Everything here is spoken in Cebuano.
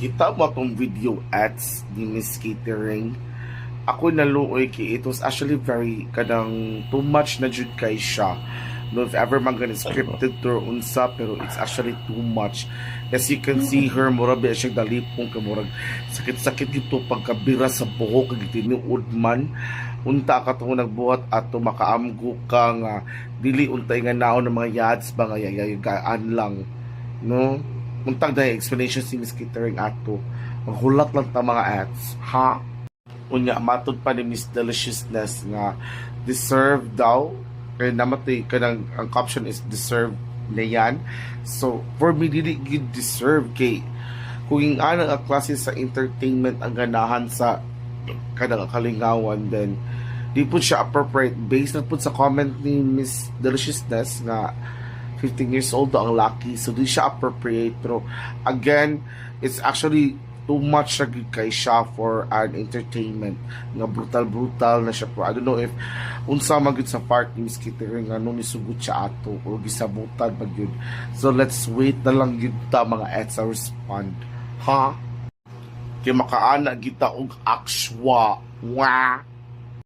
Kita mo atong video ads ni Miss Catering. Ako naluoy kay it was actually very kanang too much na jud kay siya. No, if ever man gani scripted to or unsa, pero it's actually too much. As you can see her, murag biya siya dalipong kay murag sakit-sakit dito pagkabira sa buhok kag tinuod man. Unta ka tungod nagbuhat ato, makaamgo ka nga dili untay nga naon ng mga yads ba nga yayagaan lang, no? Untag dahil explanation si Miss Catering ato, maghulat lang ta, mga ads, ha. Unya matod pa ni Miss Deliciousness nga deserve daw kay namatay kanang ang caption is "deserve na yan." So for me, dili gyud deserve kay kung yung ana nga klase sa entertainment ang ganahan sa kanang kalingawan, then di po siya appropriate based na po sa comment ni Miss Deliciousness nga 15 years old daw ang lucky. So di siya appropriate, pero again, it's actually too much na gyud kay siya for an entertainment nga brutal brutal na siya. Pero I don't know if unsa man gyud sa part ni Miss Kitty nga nung nisugot siya ato or gisabutan pa gyud. So let's wait na lang gyud ta, mga etsa, respond, ha, kay makaana kita og akswa wa.